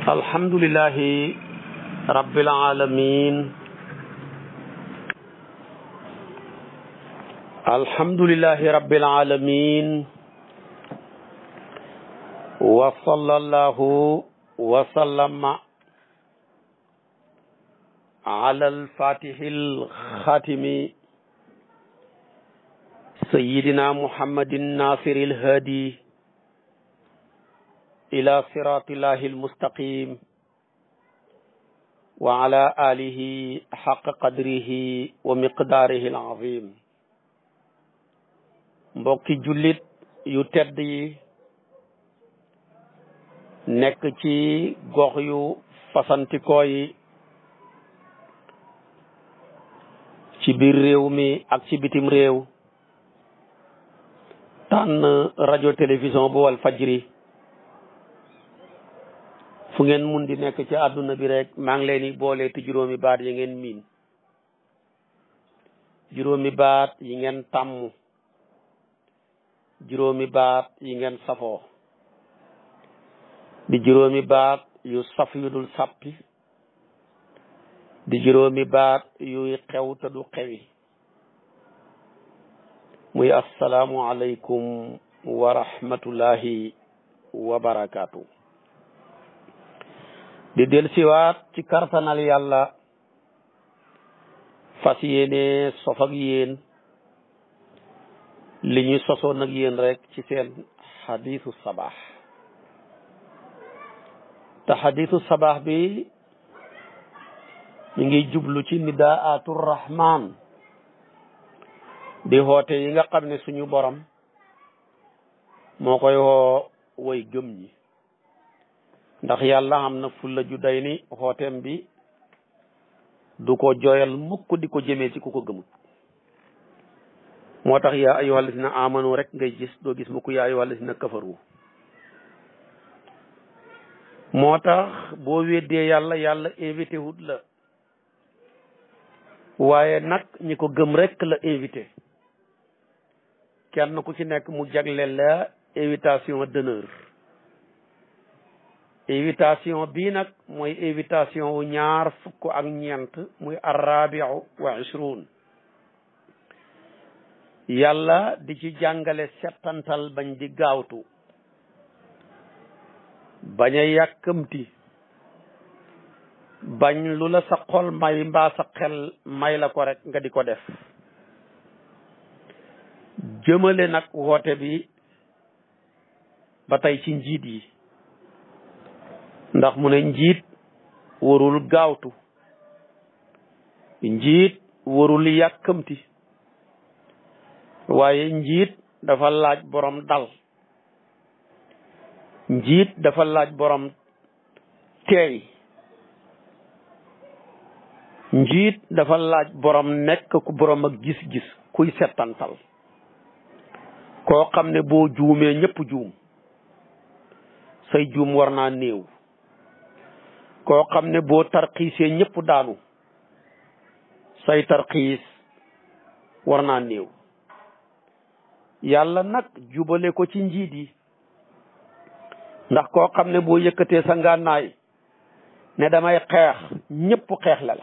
alhamdulillahi rabbil alamin alhamdulillahi rabbil alamin wa sallallahu wa sallama ala al-fatihil khatimi sayyidina muhammadin nasiril hadi ila siratillahi almustaqim wa ala alihi haqqa qadrihi wa miqdarihi alazim. Mbokki jullit yu tedd yi nekk ci gox yu fasantikoo yi ci biir réew mi ak ci bitim réew, tànn rajo télévision bu Walfadjri fu ngeen mun di nekk ci àdduna bi rek maa ngi leen di boole te juróomi baat yi ngeen miin, juróomi baat yi ngeen tàmm, juróomi baat yi ngeen safoo, di juróomi baat yu saf yu dul sàppi, di juróomi baat yuy xew te du xewi, muy assalaamu aleykum wa rahmatullahi wa barakaatu. di del siwaat ci kartanal yàlla fas yéene sof ak yéen li ñu sosoon ak yéen rek ci seen xadiisu sabaax. te xadiisu sabaax bi mi ngi jublu ci nidaatu rahman, di xoote yi nga xam ne suñu borom moo koy woo way gëm ñi, ndax yàlla am na fulla ju day ni xooteem bi du ko jooyal mukk di ko jëmee ci ku ko gëmut. moo tax yaa ayyuhal lazina amanu rek ngay gis, doo gis mukk yaa ayyuhal lazina kafaru. moo tax boo weddee yàlla invité wut la, waaye nag ñi ko gëm rek la invité. kenn ku ci nekk mu jagleel la invitation d'honneur. invitation bii nag mooy invitation wu ñaar fukk ak ñeent, muy arrabiu wa ishrun. yàlla di ci jàngale settantal bañ di gaawtu, bañ a yàkkamti, bañ lu la sa xol may mbaa sa xel may la ko rek nga di ko def. jëmale nag woote bi ba tey ci njiit yi, ndax mu ne njiit warul gaawtu, njiit warul yàkkamti, waaye njiit dafa laaj borom dal, njiit dafa laaj borom teey, njiit dafa laaj borom nekk ku borom ak gis-gis, kuy settantal, koo xam ne boo juumee ñëpp juum, say juum war naa néew, koo xam ne boo tarxiisee ñëpp daanu, say tarxiis war naa néew. yàlla nag jubale ko ci njiit yi, ndax koo xam ne boo yëkkatee sa ngànnaay ne damay xeex ñëpp xeex la,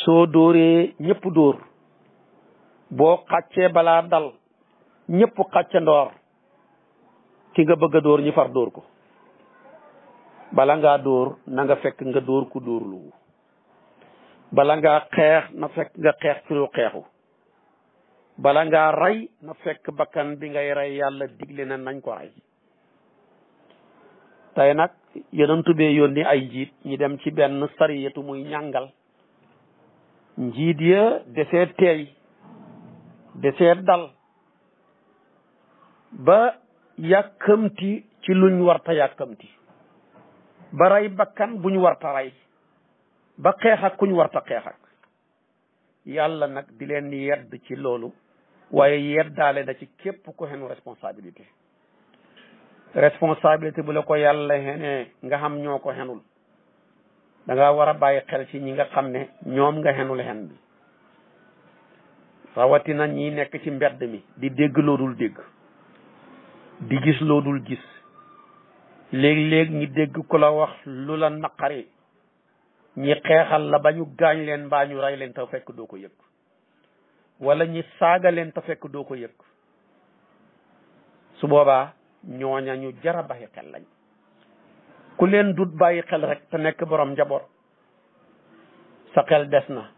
soo dóoree ñëpp dóor, boo xàccee balaa dal ñëpp xàcce ndoor, ki nga bëgg a dóor ñi far dóor ko. bala ngaa dóor na nga fekk nga dóor ku dóorlu, bala ngaa xeex na fekk nga xeex ci lu xeexu, bala ngaa rey na fekk bakkan bi ngay rey yàlla digle na nañ ko rey. tey nag yonentu bee yónni ay njiit ñi dem ci benn sariyatu muy ñàngal. njiit ya desee teey, desee dal, ba yàkkamti ci luñ warta yàkkamti, ba rey bakkan buñ warta rey, ba xeex ak kuñ warta xeex ak. yàlla nag di leen yedd ci loolu, waaye yeddaale na ci képp ku xenu responsabilité. responsabilité bu la ko yàlla xenee nga xam ñoo ko xenul, da nga war a bàyyi xel ci ñi nga xam ne ñoom nga xenul xen bi. rawatina ñi nekk ci mbedd mi di dégg loo dul dégg, di gis loo dul gis, léeg-léeg ñi dégg ku la wax lu la naqari ñi xeexal la ba ñu gaañ leen mbaa ñu rey leen te fekk doo ko yëg wala ñi saaga leen te fekk doo ko yëg su boobaa ñooña ñu jara bàyyi xel lañ ku leen dut bàyyi xel rek te nekk borom njaboot sa xel des na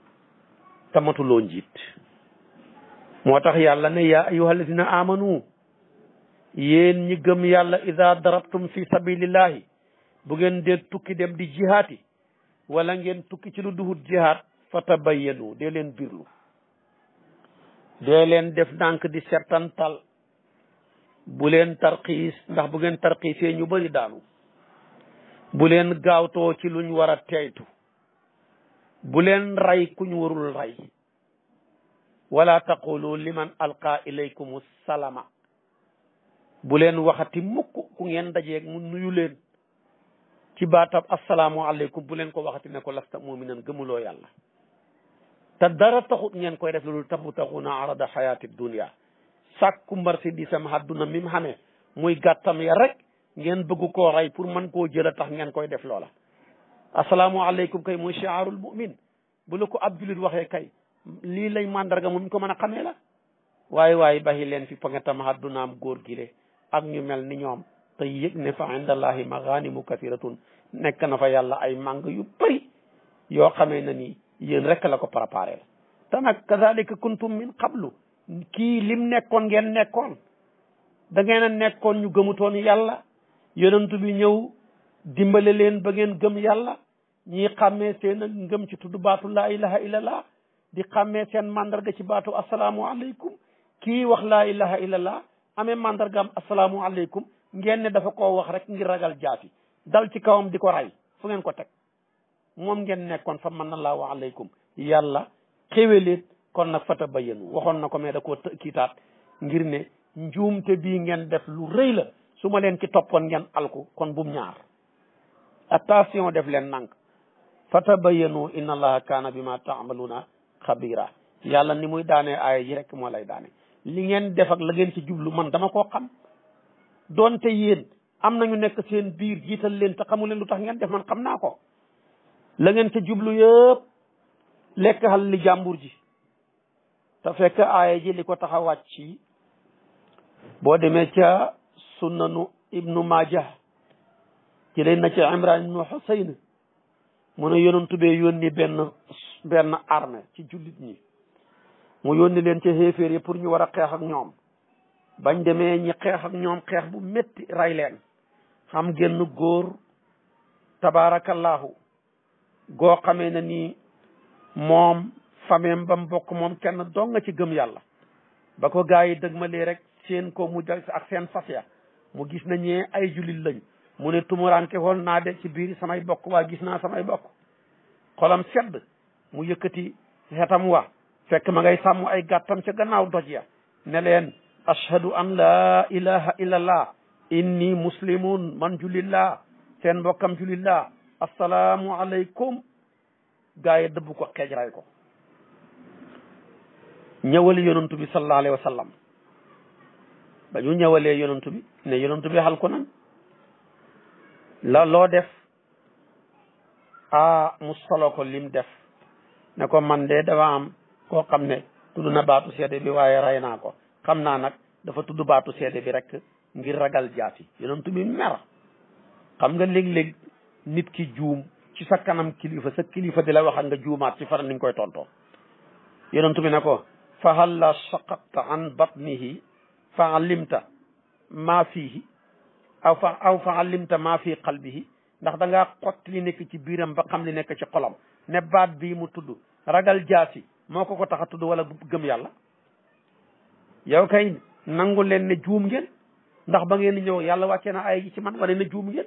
te matuloo njiit moo tax yàlla ne yaa ayyuha alladina amanu yéen ñi gëm yàlla ida darabtum fi sabilillahi bu ngeen dee tukki dem di jihaati wala ngeen tukki ci lu duhut jihaat fa tabayyanu dee leen birlu dee leen def ndànk di settantal bu leen tarxiis ndax bu ngeen tarxiisee ñu bari daanu bu leen gaawtoo ci luñ war a teytu bu leen rey kuñ warul rey wala taqulu liman alqa ilaykum salama bu leen waxati mukk ku ngeen dajeeg mu nuyu leen ci baatab assalaamu aleykum bu leen ko waxati ne ko lasta muminan gëmuloo yàlla te dara taxut ngeen koy def loolu tabtaxuna arada xayaati dunia sàkku marchandise am àdduna mi mu xamee muy gàttam ya rek ngeen bëgg koo rey pour mën koo jël a tax ngeen koy def loola assalaamu aleykum kay mooy shi'aarul mu'min bu la ko ab julit waxee kay lii lay mandarga moom ñu ko mën a xamee la waaye baxi leen fi pangetam àddunaam góor gile ak ñu mel ni ñoom te yëg ne fa indallahi maganimu kathiratun nekk na fa yàlla ay màng yu bëri yoo xamee na ni yéen rek la ko préparé la te nag kazalika kuntum min qablu kii lim nekkoon ngeen nekkoon da ngeen a nekkoon ñu gëmutoon yàlla yonentu bi ñëw dimbale leen ba ngeen gëm yàlla ñii xàmmee seen ngëm ci tudd baatu laa ilaha illallah di xàmmee seen mandarga ci baatu asalaamu aleykum kii wax laa ilaha illallah amee mandargaam asalaamu aleykum ngeen ne dafa koo wax rek ngir ragal jaati dal ci kawam di ko rey fu ngeen ko teg moom ngeen nekkoon fa man allahu aleykum yàlla xéwéleet kon nag fata bayyanu waxoon na ko mais da koo kiitaat ngir ne njuumte bii ngeen def lu rëy la su ma leen ci toppoon ngeen alku kon bum ñaar attention def leen nank fata bayyanu inna allaha kaana bima taamaluuna xabira yàlla ni muy daanee aaya ji rek moo lay daane li ngeen def ak la ngeen ci jublu man dama koo xam doonte yéen am nañu nekk seen biir jiital leen te xamu leen lu tax ngeen def man xam naa ko la ngeen ca jublu yëpp lekk xal li jàmbur ji te fekk aaya ji li ko tax a wàcc boo demee ca sunnanu ibnu Maaja jëlee na ca Imran ibnu Husayn mu ne yonentu bee yónni benn armée ci jullit ñi mu yónni leen ca xéeféer yi pour ñu war a xeex ak ñoom bañ demee ñi xeex ak ñoom xeex bu métti ray leen xam genn góor tabaarakallahu goo xamee na ni moom fameem ba mu bokk moom kenn dong nga ci gëm yàlla ba ko gaa yi dëgmalee rek seen ko mu dal ak seen fas ya mu gis na ñee ay jullit lañ mu ne tumuraanke xool naa de ci biir samay bokk waa gis naa samay bokk xolam sedd mu yëkkati xetam wa fekk ma ngay sàmm ay gàttam ca gannaaw doj ya ne leen ashhadu an laa ilaha illallah inni muslimun man julillah seen mbokkam julillah assalaamu aleykum gaa yi dëbb ko xeej ray ko ñëwali yonantu bi sallallahu alayhi wa sallam ba ñu ñëwalee yonantu bi ne yonantu bi xal ko nan la loo def mu solo ko lim def ne ko man de dafa am koo xam ne tudd na baatu seede bi waaye rey naa ko xam naa nag dafa tudd baatu seede bi rek ngir ragal jaati yonantu bi mer xam nga léeg-léeg nit ki juum ci sa kanam kilifa sa kilifa di la wax ak nga juumaat ci fara ni nga koy tontoo yonantu bi ne ko fa halla shaqaqta an batnihi fa alimta maa fiihi aw fa alimta maa fi qalbihi ndax da ngaa xott li nekk ci biiram ba xam li nekk ci xolam ne baat bii mu tudd ragal jaasi moo ko tax a tudd wala gëm yàlla yow kay nangu leen ne juum ngeen ndax ba ngeen di ñëw yàlla wàccee na ay gi ci man wane ne juum ngeen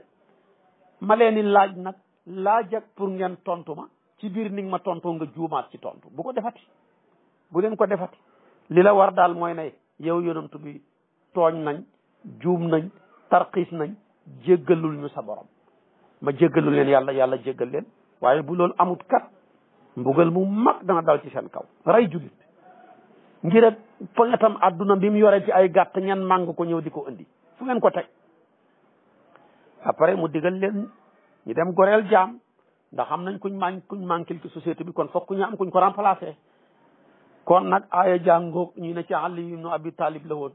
ma leen di laaj nag laaj ak pour ngeen tontu ma ci biir ni ma tontoo nga juumaat ci tontu bu ko defati bu leen ko defati li la war daal mooy ne yow yonantu bi tooñ nañ juum nañ tarxiis nañ jéggalul ñu sa borom ma jéggalul leen yàlla jéggal leen waaye bu loolu amut kat mbugal mu mag dana dal ci seen kaw rey julit ngir ak fangatam adduna bi mu yore ci ay gàtt ngeen màng ko ñëw di ko indi fu ngeen ko teg après mu digal leen ñu dem goreel jaam ndax xam nañ kuñ manquil ci société bi kon fokk ñu am kuñ ko remplacer. kon nag aaya jàngoog ñu ne ci Ali ibnu Abi Talib la woon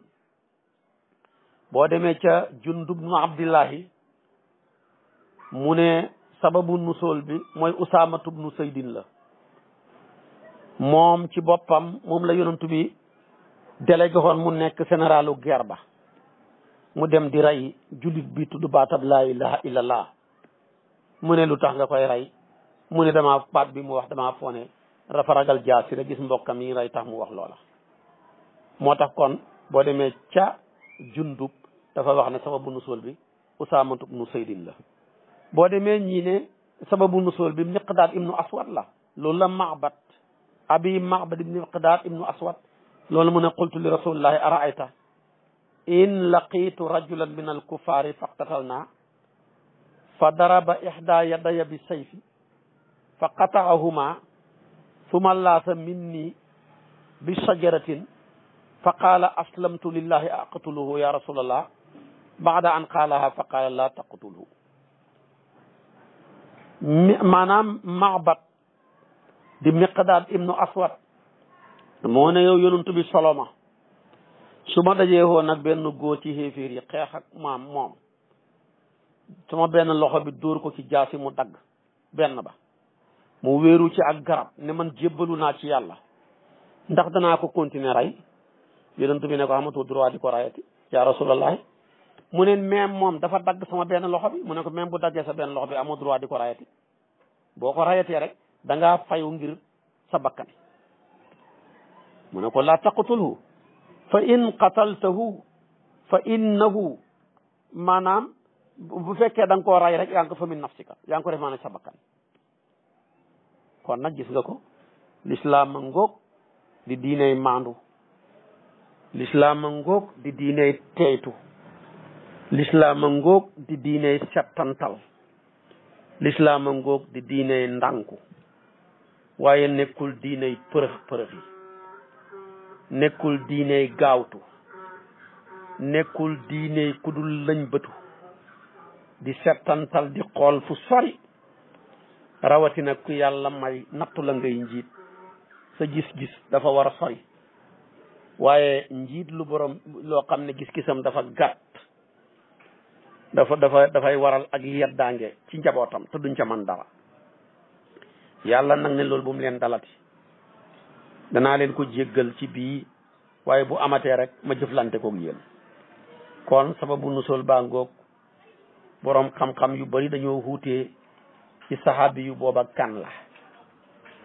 boo demee ca Jundub ibnu Abdillahi mu ne sababu nusool bi mooy Usaamatu ibnu Saydin la moom ci boppam moom la yonantu bi délégué woon mu nekk généralu guerre ba mu dem di rey jullit bi tudd baatab laa ilaha illallah mu ne lu tax nga koy rey mu ne damaa baat bi mu wax damaa foone dafa ragal jaasi rek gis mbokkam yi rey tax mu wax loola moo tax kon boo demee ca Jundub dafa wax ne sababu nusool bi Usaamatu ibnu Saydin la boo demee ñii ne sababu nusool bi Miqdaad ibnu Aswad la loolu la Ma'bad ibnu Miqdaad ibnu Aswad loolu mu ne qultu li rasulillahi araayta in laqiitu rajulan min alkuffari faqtatalna fa daraba ihda yadaya bi sayfi fa qataahuma summa laasa minni bi shajaratin fa qaala aslamtu lillahi aqtuluhu ya rasulallah baada an qaalaha fa qaala la taqtulhu maanaam Ma'bad di Miqdaad ibnu Aswad moo ne yow yonantu bi soloma su ma dajee woon nag benn góor ci xéeféer yi xeex ak moom sama benn loxo bi dóor ko ci jaasi mu dagg benn ba mu wéeru ci ak garab ne man jébbalu naa ci yàlla ndax danaa ko continuer rey yonantu bi ne ko amatoo droit di ko rayati ya rasulallah mu ne même moom dafa dagg sama benn loxo bi mu ne ko même bu daggee sa benn loxo bi amoo droit di ko rayati boo ko rayatee rek da ngaa fayu ngir sa bakkan mu ne ko laa taqtulhu fa in qataltahu fa innahu maanaam bu fekkee da nga koo ray rek yaa ngi ko fa min nafsika yaa ngi ko def maanaam sa bakkan kon nag gis nga ko lislaam a ngóog di diiney maandu lislaam a ngóog di diiney teytu lislaam a ngóog di diiney settantal lislaam a ngóog di diiney ndànku waaye nekkul diiney përëx yi nekkul diiney gaawtu nekkul diiney kudul lañ bëtu di settantal di xool fu sori rawatina ku yàlla may nattu la ngay njiit sa gis-gis dafa war a sori waaye njiit lu borom loo xam ne gis-gisam dafa gàtt dafay waral ak yeddaange ci njabootam te duñ ca man dara yàlla nag ne loolu bu mu leen dalati danaa leen ko jéggal ci bii waaye bu amatee rek ma jëflante koog yéen kon sababu nusool baa ngoog boroom xam-xam yu bari dañoo wuutee ci saxaabi yu booba kan la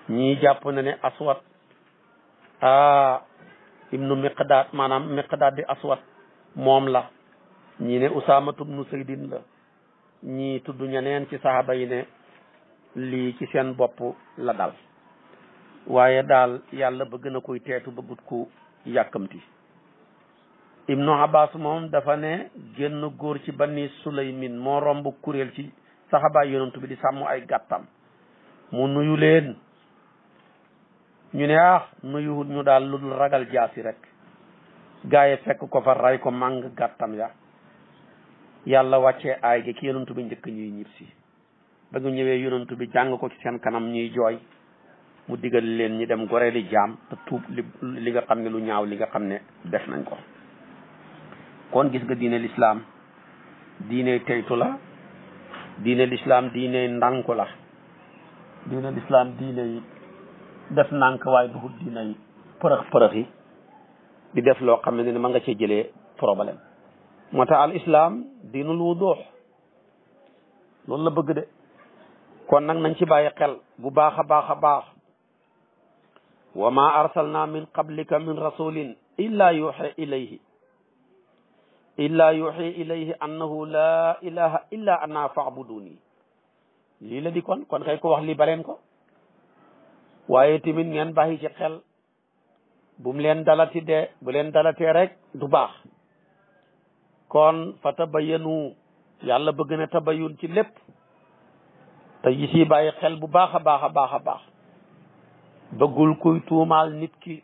ñii jàpp na ne Aswad ibnu Miqdaad maanaam Miqdaad di Aswad moom la ñii ne Usaamatu ibnu Saydin la ñii tudd ñeneen ci saxaaba yi ne lii ci seen bopp la dal waaye daal yàlla bëgg na koy teetu bëggut ku yàkkamti Ibnu Abbas moom dafa ne génn góor ci Bani Sulaymin moo romb kuréel ci saxabaay yonantu bi di sàmm ay gàttam mu nuyu leen ñu ne nuyuwut ñu daal lu dul ragal jaasi rek gaaye fekk ko fa ray ko màng gàttam ya yàlla wàccee aay gi ki yonantu bi njëkk ñuy ñib si ba ñu ñëwee yonantu bi jàng ko ci seen kanam ñuy jooy mu digal leen ñi dem goreeli jaam te tuub li nga xam ne lu ñaaw li nga xam ne def nañ ko kon gis nga diine lislaam diine teytu la diine lislaam diine ndànku la diine lislaam diine yi def ndànk waaye duhut diine yi përëx yi di def loo xam ne ma nga cee jëlee problème moo tax al islam diinul wuduux loolu la bëgg de kon nag nañ ci bàyyi xel bu baax a baax a baax wa ma arsalna min qablika min rasulin illa yuhi ilayhi annahu la ilaha illa ana fa'buduni lii la di kon kay ko wax li baleen ko waaye tamit ngeen bàyyi ci xel bu mu leen dalati de bu leen dalatee rek du baax kon fa tabayyanu yàlla bëgg na tabayyun ci lépp te yi si bàyyi xel bu baax a baax a baax a baax bëggul kuy tuumaal nit ki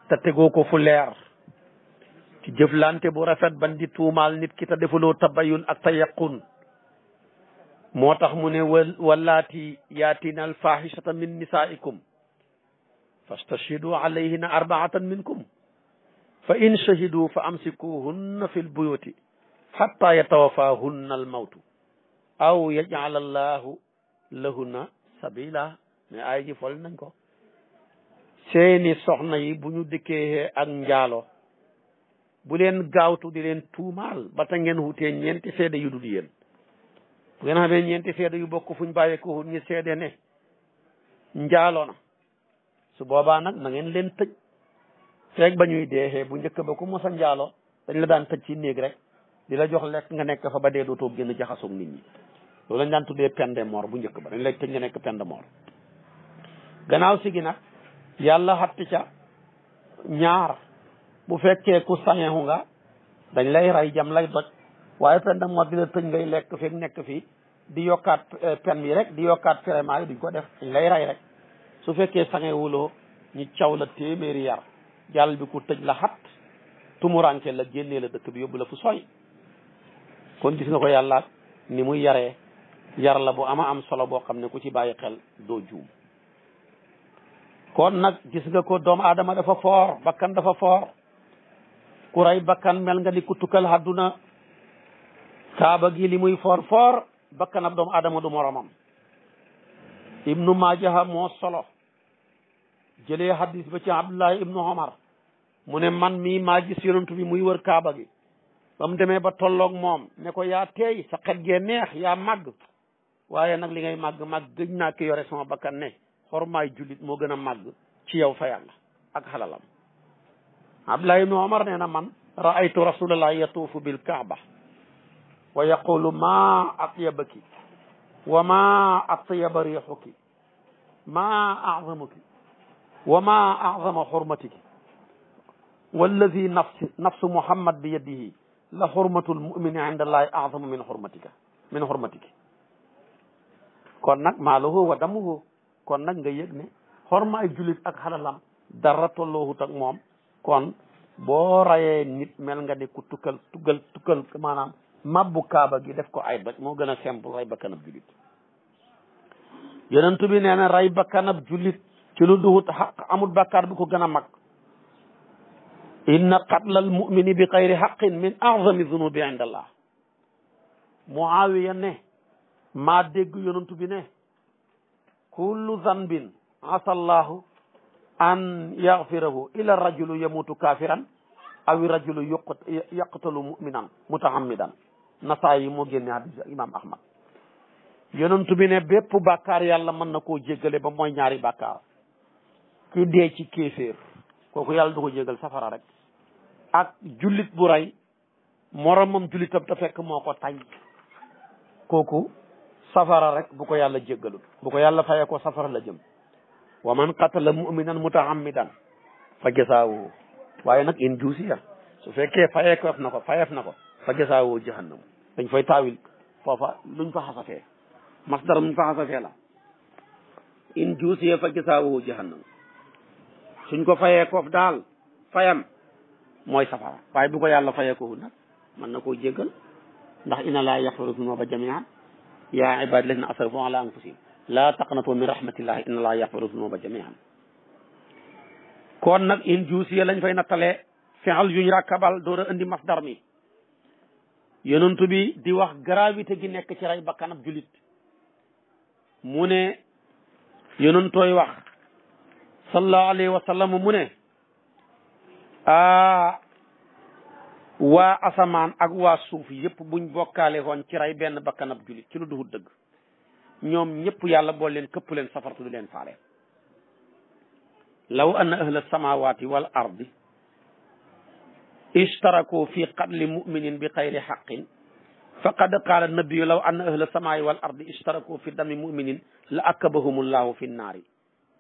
te tegoo ko fu leer ci jëflante bu rafet ban di tuumaal nit ki te defuloo tabayun ak tayaqun moo tax mu ne wallaati yaatina alfahishata min nisaikum fastashhidu alayhinna arbaatan minkum fa in shahidu fa amsikuhunna fi lbuyuti hatta yatawafahunna almawtu aw yaj'ala allahu lahunna sabila mais ay ji fol nañ ko seeni soxna yi bu ñu dikkee ak njaalo bu leen gaawtu di leen tuumaal ba ta ngeen wutee ñeenti seede yu dul yéen bu ngeen xamee ñeenti seede yu bokk fuñ bàyyeeko ñu seede ne njaalo na su boobaa nag na ngeen leen tëj feeg ba ñuy deexee bu njëkk ba ku mos a njaalo dañ la daan tëj ci néeg rek di la jox lekk nga nekk fa ba dee dootoo génn jaxasoog nit ñi loolu lañ daan tuddee peine de mort bu njëkk ba dañ lay tëj nga nekk peine de mort gannaaw si gi nag yàlla xatti ca ñaar bu fekkee ku sañeexu nga dañ lay rey jam lay doj waaye peine de mort di la tëj ngay lekk feeg nekk fii di yokkaat peine bi rek di yokkaat vraiment yi duñ ko def dañ lay rey rek su fekkee sañewuloo ñu caw la téeméeri yar jàll bi ku tëj la xat tumuranke la génnee la dëkk bi yóbbu la fu sooy kon gis nga ko yàlla ni muy yaree yar la bu ama am solo boo xam ne ku ci bàyyi xel doo juum kon nag gis nga ko doomu aadama dafa foor bakkan dafa foor ku rey bakkan mel nga ni ku tukkal àdduna kaaba gi li muy foor foor bakkan ab doomu aadama du moromam ibnu maajaha moo solo jëlee hadis ba ci abdullahi ibnu omar mu ne man mii maa gis yonent bi muy wër kaaba gi ba mu demee ba tolloog moom ne ko yaa teey sa xet gee neex yaa màgg waaye nag li ngay màgg gëj naa ki yore sama bakkan ne xormaay jullit moo gën a màgg ci yow fa yàlla ak xalalam abdullahi ibnu omar nee na man raaytu rasulallah yatuufu bil kaaba wa yaqulu ma atyabaki wa ma atyaba riixuki ma azamuki wa ma azama xurmatiki walladi nafsu muhammad bi yadihi la xurmatu lmumini inda allahi azamu min xurmatiki kon nag maaluhu wa damuhu kon nag nga yëg ne xormaay julit ak xalalam dara tolloohut ak moom kon boo rayee nit mel nga ne ku tukkal maanaam mabbu kaaba gi def ko ay doj moo gën a simple ray bakkanab julit yonent bi nee na ray bakkanab julit ci lu duhut xaq amul bakkaar bu ko gën a mag inna qatla al mumini bi xayri xaqin min azami zunubi inda allah muawiya ne maa dégg yonent bi ne kullu zanbin asa allahu an yaxfirahu ila rajulu yamutu kafiran aw rajulu yaqtalu muminan mutahammidan nasaa yi moo génne hadis imam ahmad yonent bi ne bépp bàkkaar yàlla mën na koo jéggale ba mooy ñaari bàkkaar ki dee ci kéeféer kooku yàlla du ko jéggal safara rek ak jullit bu rey moromam jullitam te fekk moo ko tay kooku safara rek bu ko yàlla jéggalul bu ko yàlla fayee ko safara la jëm wa man qatala muminan mutahammidan fa jasaawu waaye nag in juusiya su fekkee fayeef na ko fa jasaawu jahannam dañ fay taawil foofa luñ fa xasafee masdar muñ fa xasafee la in juusiya fa jasaawu jahannam suñ ko fayee koof daal fayam mooy safara waaye bu ko yàlla fayee ko nag mën na koo jéggal ndax inna laa yaxfiru zunuba jamian yaa ibadi lasina asrafu ala anfusihim laa taqnatu min rahmatillahi inna laa yaxfiru zunuba jamian kon nag in juusiya lañ fay nattalee fexal yuñ rakkabal door a indi masdar mi yonentu bi di wax gravité gi nekk ci rey bakkanab julit mu ne yonentooy wax sallallahu alayhi wa sallam mu ne waa asamaan ak waa suuf yëpp buñ bokkaale woon ci rey benn bakkanab julit ci lu duhut dëgg ñoom ñëpp yàlla bool leen këpp leen safartu du leen faale law anna ahla samawati wal ardi ishtaraku fi qatli muminin bi xayri xaqin faqad qaala nabiyu law anna ahla samaa'i wal ardi ishtaraku fi dami muminin la akabahumullahu fi nnaari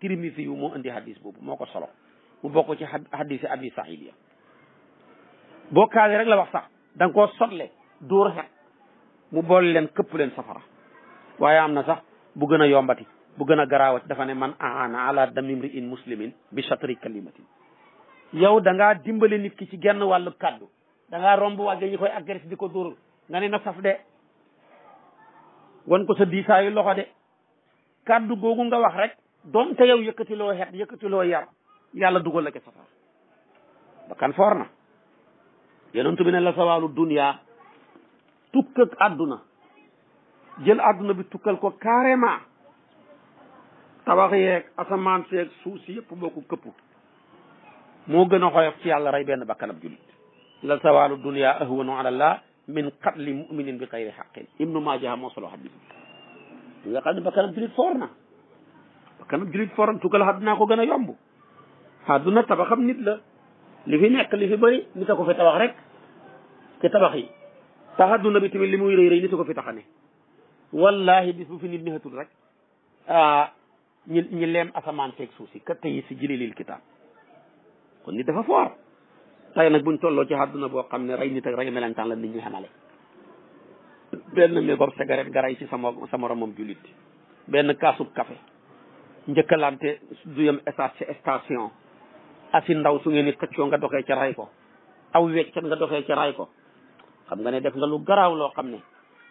Tirmisi yu moo indi hadis boobu moo ko solo mu bokk ci hadisi abi saïd ya bokkaale rek la wax sax da nga koo sotle dóor xet mu boole leen këpp leen safara waaye am na sax bu gën a yombati bu gën a garaawati dafa ne man aana ala dami mri'in muslimin bi shatri kalimatin yow da ngaa dimbale nit ki ci genn wàllu kaddu da ngaa romb wàgge ñi koy agressé di ko dóor nga ne na saf de wan ko sa diisaayu loxo de kàddu googu nga wax rek doonte yow yëkkatiloo xet yëkkatiloo yar yàlla dugal la ke safara bakkan foor na yonent bi ne la sawaalu dunya tukk ak àdduna jël àdduna bi tukkal ko carrément tabax yeeg asamaan seeg suuf si yëpp boo ko këpp moo gën a xoyof ci yàlla rey benn bakkanab julit la sawaalu dunya ahwanu ala allah min qatli muminin bi xayri xaqin ibnu maaja moo solo xadis bi nga xam ne bakkanab julit foor na bakkanab julit foor na tukkal àdduna ko gën a yomb àdduna tabaxam nit la li fi nekk li fi bëri nit a ko fi tabax rek ci tabax yi tax àdduna bi tamit li muy rëy rëy nit a ko fi taxane wallahi bis bu fi nit neexatul rek ñi leem asamaan seeg suuf si kat yi si jililil kitaab kon nit dafa foor tey nag buñ tolloo ci àdduna boo xam ne rey nit ak rey melentaan la nit ñi xamale benn mégob cigarette nga rey ci sa moromam jullit benn kaasub café njëkkalante du yem station asi ndaw su ngeen ni xëccoo nga doxee ca ray ko aw weccat nga doxee ca ray ko xam nga ne def nga lu garaaw loo xam ne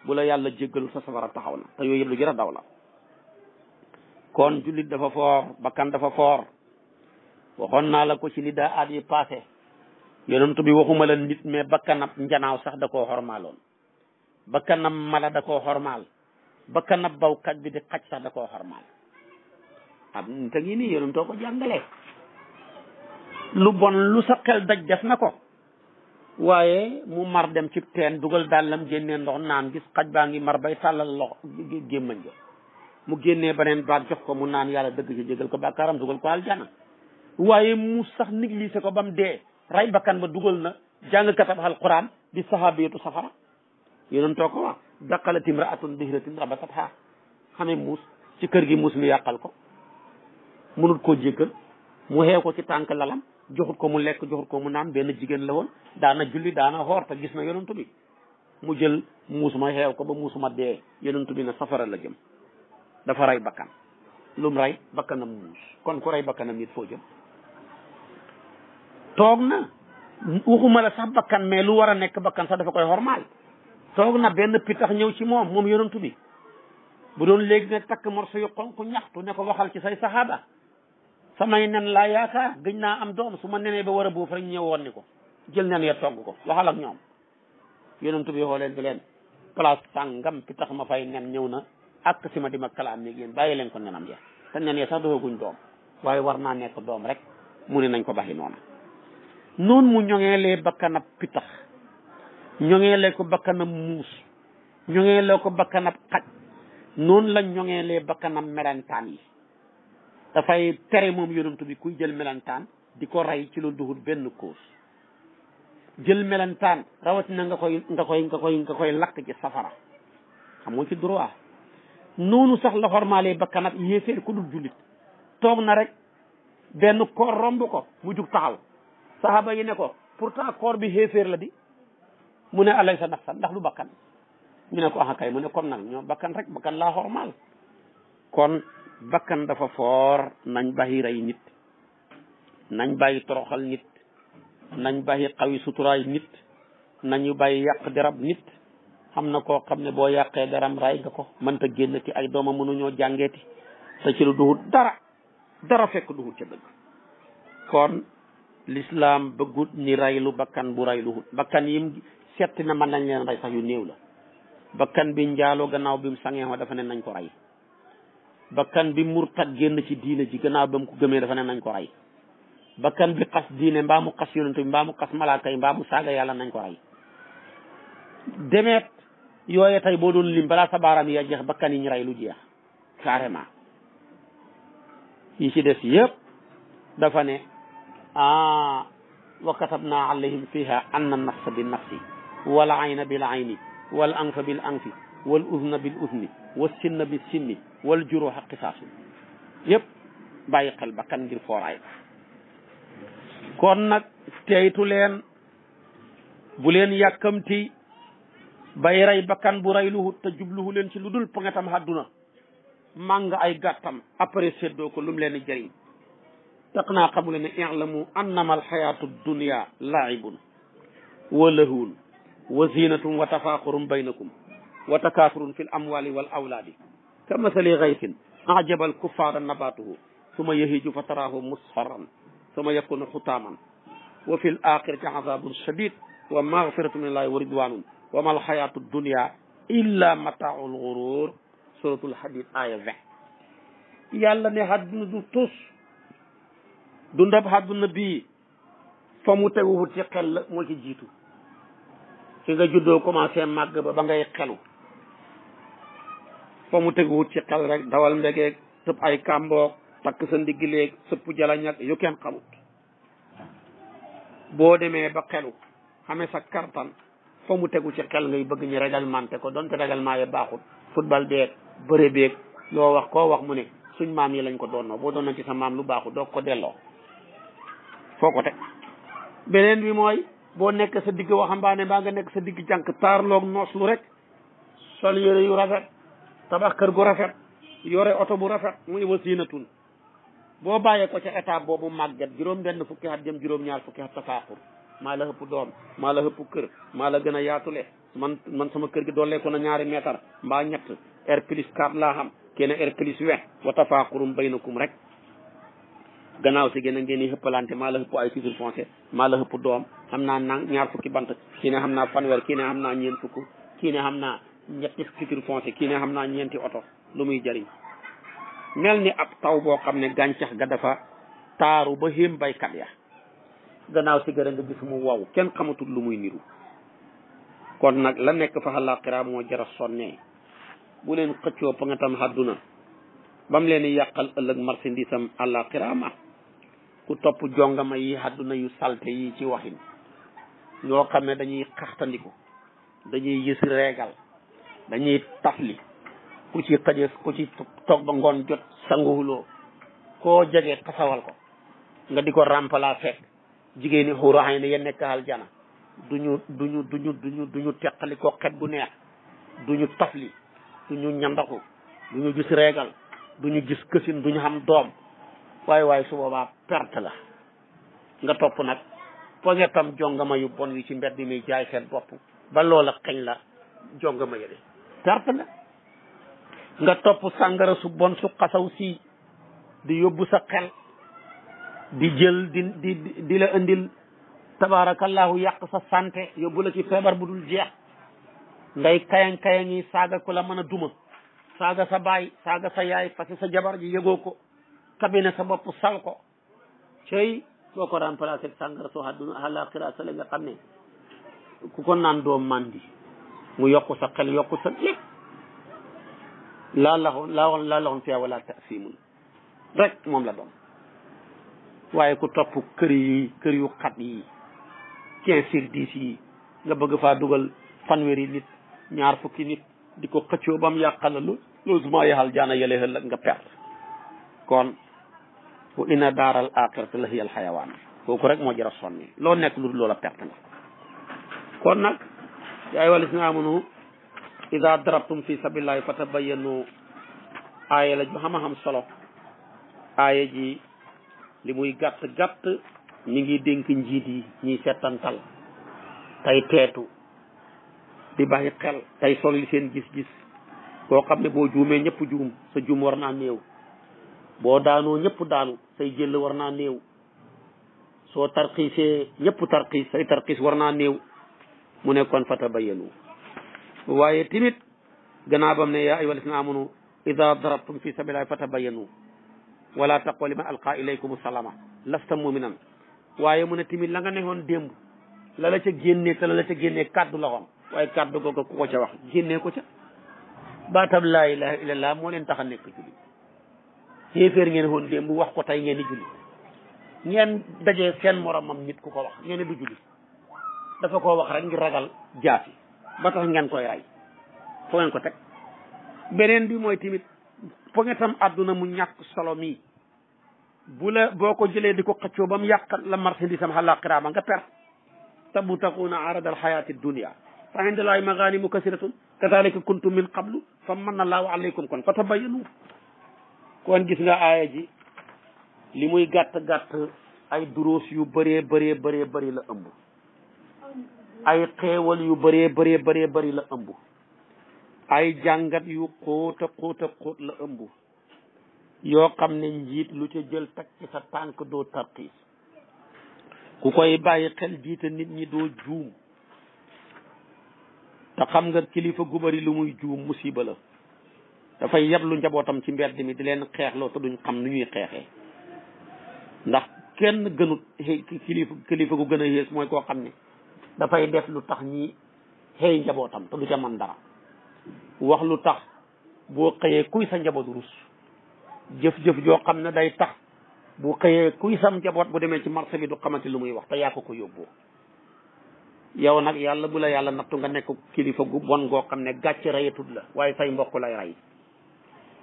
bu la yàlla jéggalu sa safara taxaw na te yooyu yëpp lu jër a daw la kon jullit dafa foor bakkan dafa foor waxoon naa la ko ci li daa aat yi passé yonent bi waxuma la nit mais bakkanab njanaaw sax da koo xormaaloon bakkanab mala da koo xormaal bakkanab bawkat bi di xaj sax da koo xormaal am te ngi nii yonentoo ko jàngale lu bon lu sa xel daj def na ko waaye mu mar dem ci teen dugal dàllam génnee ndox naan gis xaj baa ngi mar bay tàllal loxo gémmañ ga mu génnee beneen baat jox ko mu naan yàlla dëgg ci jégal ko bàkkaaram dugal ko aljana waaye mu sax négligé ko ba mu dee ray bakkan ba dugal na jàngkatab alquran di sahabiyatu safara yonentoo ko wax daqalat imraatun bihratin rabatatha xamee muus ci kër gi muus mi yàqal ko mënut koo jéggal mu xeew ko ci tànk lalam joxut ko mu lekk joxut ko mu naan benn jigéen la woon daana julli daana xoor te gis na yonentu bi mu jël muus ma xeew ko ba muus ma dee yonentu bi na safara la jëm dafa rey bakkan lum rey bakkanam muus kon ku rey bakkanam nit foo jëm toog na waxuma la sax bakkan mais lu war a nekk bakkan sax dafa koy xormaal toog na benn pitax ñëw ci moom yonentu bi bu doon léegi ne takk morso yu xonk ñaxtu ne ko waxal ci say saxaaba samay nen laa yaakaar gëj naa am doom su ma nenee ba war a buuf rek ñëw woon ni ko jël nen ya togg ko waxal ak ñoom yonentu bi xooleen bi leen place sàngam pitax ma fay nen ñëw na ak si ma di ma kalaam néeg yéen bàyyi leen ko nenam ya te nen ya sax doxaguñ doom waaye war naa nekk doom rek mu ne nañ ko baxi noona noonu mu ñoŋeelee bakkanab pitax ñoŋeelee ko bakkanab muus ñoŋeelee ko bakkanab xaj noonu la ñoŋeelee bakkanab melentaan yi dafay tere moom yonent bi kuy jël melentaan di ko rey ci lu duhut benn cause jël melentaan rawatina nga koy lakk ci safara xam nga ci droit noonu sax la xormaalee bakkanab yéeféer ku dul jullit toog na rek benn koor romb ko mu jug taxaw sahaba yi ne ko pourtant koor bi xéeféer la di mu ne alay sa nafsa ndax lu bakkan ñu ne ko axa kay mu ne comme nag ñoo bakkan rek bakkan laa xormaal kon bakkan dafa foor nañ bàyyi rey nit nañ bàyyi toroxal nit nañ bàyyi xawi suturaay nit nañu bàyyi yàq derab nit xam na koo xam ne boo yàqee deram ray nga ko mënta génn ci ay doomam mënuñoo jàngeeti te ci lu duhut dara fekk duhut ca dëgg kon l'islam bëggut ni raylu bakkan bu rayluhut bakkan yim setti na mën nañ leen rey sax yu néew la bakkan bi njaaloo gannaaw bi mu sangee dafa ne nañ ko rey bakkan bi murtad génn ci diine ji gannaaw ba mu ko gëmee dafa ne nañ ko rey bakkan bi xas diine mbaa mu xas yonent bi mbaa mu xas malaaka yi mbaa mu saaga yàlla nañ ko rey demeet yooye tey boo doon lim balaa sa baaraam yi a jeex bakkan yi ñu rey lu jeex carrément yi ci des yëpp dafa ne wa katabna alayhim fiha anna nafsa bin nafsi wal ayna bil ayni wal anfa bil anfi wal uzna bil uzni was sinna bis sinni wal juruha qisaasu yëpp bàyyi xel bakkan ngir fooraay kon nag teytu leen bu leen yàkkamti bay rey bakkan bu reyluhu te jubluhu leen ci lu dul pangatam àdduna màng ay gàttam après seddoo ko lu mu leen di jëriñ tax naa xamu leen ne i'lamu annama alxayaatu dunya laibun wa lahun wa zinatun wa tafaaxurun baynakum wa takaasurun fi l amwali wal awlaadi ka masali gaysin ajaba al kuffaara nabatuhu suma yahiju fa taraahu musfarran suma yakunu xutaaman wa fi l axirati azabun shadid wa magfiratu min allahi wa ridwanun wa mal xayaatu dunia illa mataaul gurur suratul hadid aya 20. yàlla ne àdduna du tus dundab àdduna bii fa mu teguwut ci xel la moo ci jiitu fi nga juddoo commencé màgg ba ngay xelu fa mu teguwut ci xel rek dawal mbegeeg tëb ay kàmboog takk sa ndiggileeg sëpp jalañak yu kenn xamut boo demee ba xelu xamee sa kartan fa mu tegu ci xel ngay bëgg ñu réglementé ko donte règlement yi baaxul football beeg bëre beeg loo wax koo wax mu ne suñ maam yi lañ ko doonoo boo doon ci sa maam lu baaxul doog ko delloo foo ko teg. beneen bi mooy boo nekk sa digg waxambaane baa nga nekk sa digg jànk taarloog noos lu rek sol yére yu rafet tabax kër gu rafet yore oto bu rafet muy wasiinatun boo bàyyee ko ca étape boobu màgget juróom benn fukki at jëm juróom ñaar fukki at tafaaxur maa la ëpp doom maa la ëpp kër maa la gën a yaatule man sama kër gi dooleeku na 2 mètre mbaa ñett R plus 4 laa xam kenn R plus 20 wa tafaaxurum baynakum rek gannaaw si gën a ngeen di xëppalante maa la ëpp ay titre foncier maa la ëpp doom xam naa ñaar fukki bant kii ne xam naa fanweer kii ne xam naa ñeent fukk kii ne xam naa ñetti titre foncier kii ne xam naa ñeenti oto lu muy jëriñ mel ni ab taw boo xam ne gàncax ga dafa taaru ba xéem baykat ya gannaaw si gën a nga gis mu wow kenn xamatul lu muy niru kon nag la nekk fa àllaaxira moo jara sonnee bu leen xëccoo pa nga tam àdduna bam leen yàqal ëllëg marchandise am àllaaxira ma ku topp jongama yi àdduna yu salte yi ci waxin ñoo xam ne dañuy xaxtandiku dañuy yësi reegal dañuy tafli ku ci xëje ku ci toog ba ngoon jot sanguwuloo koo jege xasawal ko nga di ko remplacer jigéeni xuuru ay ne ya nekk aljana duñu teqali ko xet gu neex duñu tafli duñu ñandaxu duñu gis reegal duñu gis kësin duñu xam doom waaye su boobaa perte la nga topp nag poñetam jongama yu bon yu ci mbedd mi jaay seen bopp ba loola xeñ la jongama yële perte la nga topp sàngara su bon su xasaw si di yóbbu sa xel di jël di la indil tabaarakallahu yàq sa santé yóbbu la ci feebar bu dul jeex ngay kayang yi saaga ku la mën a duma saaga sa baay saaga sa yaay parce que sa jabar ji yëgoo ko kabine sa bopp sal ko cey boo ko remplacé sàngara soo àdduna àllaaxira sa la nga xam ne ku ko naan doo mandi mu yokku sa xel yokku sa lépp laa laxoon fiya wala tasimun rek moom la doon waaye ku topp kër yu xat yi 15/10 yi nga bëgg faa dugal fanweeri nit ñaar fukki nit di ko xëccoo ba mu yàqal la loolu maa yaxal jaana yële ëllëg nga perte kon wa inna daaral aaxirati la hiyal xayawaan kooku rek moo jar a sonni loo nekk lu dul loola perte nga kon nag yaa ayyuhal lazina aamanu idaa darabtum fi sabilillahi fatabayyanu aaya la ju xam solo aaya ji li muy gàtt mi ngi dénk njiit yi ñiy settantal tey teetu di bàyyi xel tey solli seen gis-gis koo xam ne boo juumee ñëpp juum sa juum war naa néew boo daanoo ñëpp daanu say jël war naa néew soo tarxiisee ñëpp tarxiis say tarxiis war naa néew mu ne kon fatabayyanu waaye tamit gannaaw bam ne yaa ayyuhal lazina amanu ida darabtum fi sabilillahi fatabayyanu wala taqulu liman alqa ilaykum salama lasta muminan waaye mu ne tamit la nga neexoon démb la la ca génnee te la la ca génnee kàddu la xoon waaye kàddu googu ku ko ca wax génnee ko ca baatab laa ilaha illallah moo leen tax a nekk julli xéeféer ngeen xoon démb wax ko tey ngeen di julli ngeen dajee seen moromam nit ku ko wax ngeen du julli dafa koo wax rek ngir ragal jaasi ba tax ngeen koy rey foo ngeen ko teg beneen bi mooy tamit fo nga tam àdduna mu ñàkk solo mi boo ko jëlee di ko xëccoo ba mu yàq la marchandise am àllaaxira nga perte tabtaguuna arada alxayaati dunia fa indallahi maganimu kasiratun kadalika kuntum min qablu fa manna allahu alaykum kon fa tabayyanu kon gis nga aaya ji li muy gàtt ay duruus yu bëree bëri la ëmb ay xeewal yu bëree bëri la ëmb ay jàngat yu xóota xóot la ëmb yoo xam ne njiit lu ca jël teg ci sa tànk doo tarxiis ku koy bàyyi xel jiite nit ñi doo juum te xam nga kilifa gu bari lu muy juum musiba la dafay yablu njabootam ci mbedd mi di leen xeexloo te duñ xam nu ñuy xeexee ndax kenn gënut kilifa gu gën a yées mooy koo xam ne dafay def lu tax ñi xëy njabootam te du ca man dara wax lu tax boo xëyee kuy sa njaboot rus jëf-jëf joo xam ne day tax bu xëyee kuy sam njaboot bu demee ci marché bi du xamante lu muy wax te yaa ko yóbboo yow nag yàlla bu la yàlla nattu nga nekk kilifa gu bon goo xam ne gàcce rayatut la waaye say mbokk lay rey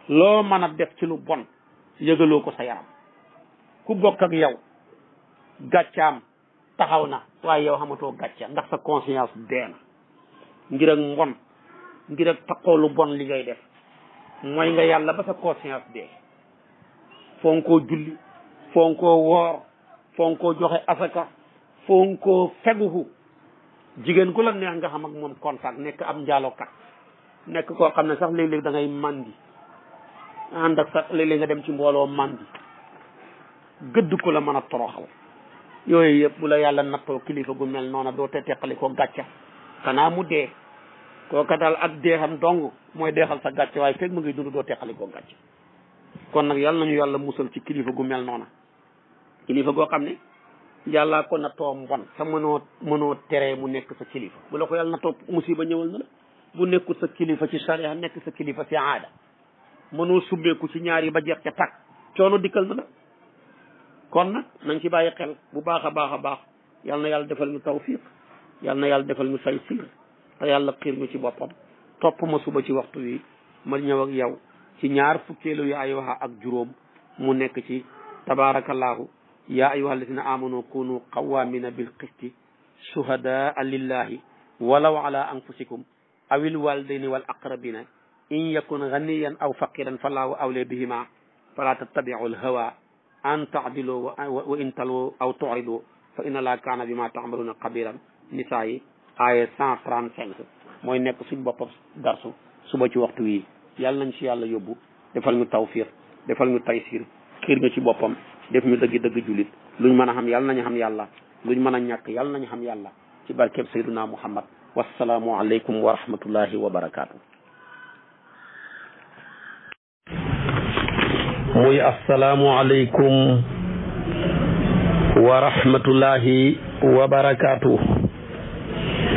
loo mën a def ci lu bon yëgaloo ko sa yaram ku bokk ak yow gàccaam taxaw na waaye yow xamatoo gàcca ndax sa conscience dee na ngir ak mbon ngir ak taxoo lu bon li ngay def mooy nga yàlla ba sa conscience dee fonkoo julli fonkoo woor fonkoo joxe asaka fonkoo feguhu jigéen ku la neex nga xam ak moom contact nekk ab njaalookat nekk koo xam ne sax léeg-léeg da ngay mandi ànd ak sax léeg-léeg nga dem ci mbooloo mandi gëdd ko la mën a toroxal yooyu yëpp bu la yàlla nattoo kilifa gu mel noona doo te teqali ko gàcca xanaa mu dee kooka daal ak deexam dong mooy deexal sa gàcce waaye fekk mu ngi dund doo teqali ko gàcce kon nag yàlla nañu yàlla musal ci kilifa gu mel noona kilifa goo xam ne yàllaa ko nattoo mbon sa mënoo teree mu nekk sa kilifa bu la ko yàlla nattoo musiba ñëwal na la bu nekkul sa kilifa ci sariya nekk sa kilifa ci aada mënoo sumbeeku ci ñaar yi ba jeex ca tàkk coono dikkal na la kon nag nañ ci bàyyi xel bu baax a baax yal na yàlla defal ñu tawfiq yal na yàlla defal ñu taysiir te yàlla xiir ñu ci boppam topp ma suba ci waxtu wi ma ñëw ak yow ci ñaar fukkeelu yaa ayyuha ak juróom mu nekk ci tabarakallahu yaa ayyuha alladina amanu kunu qawamina bil qisti shuhadaa lillahi walaw ala anfusikum awil walidayni wal aqrabina in yakun ganiyan aw faqiran fallahu awle bihima fala tattabiu al hawa an taadilu wa in talu aw tu'ridu fa inna laa kaana bima ta'maluna xabiran nisaa yi aaya 135 mooy nekk suñ boppam darsu suba ci waxtu wi yàlla nañ ci yàlla yóbbu defal ñu tawfiq defal ñu taysir xiir ñu ci boppam def ñu dëgg julit luñ mën a xam yàlla nañu xam yàlla luñ mën a ñàkk yàlla nañu xam yàlla ci barkeb sayyiduna muhammad wassalaamu aleykum wa rahmatullahi wa barakaatu. muy assalaamu aleykum wa rahmatullahi wa barakaatu.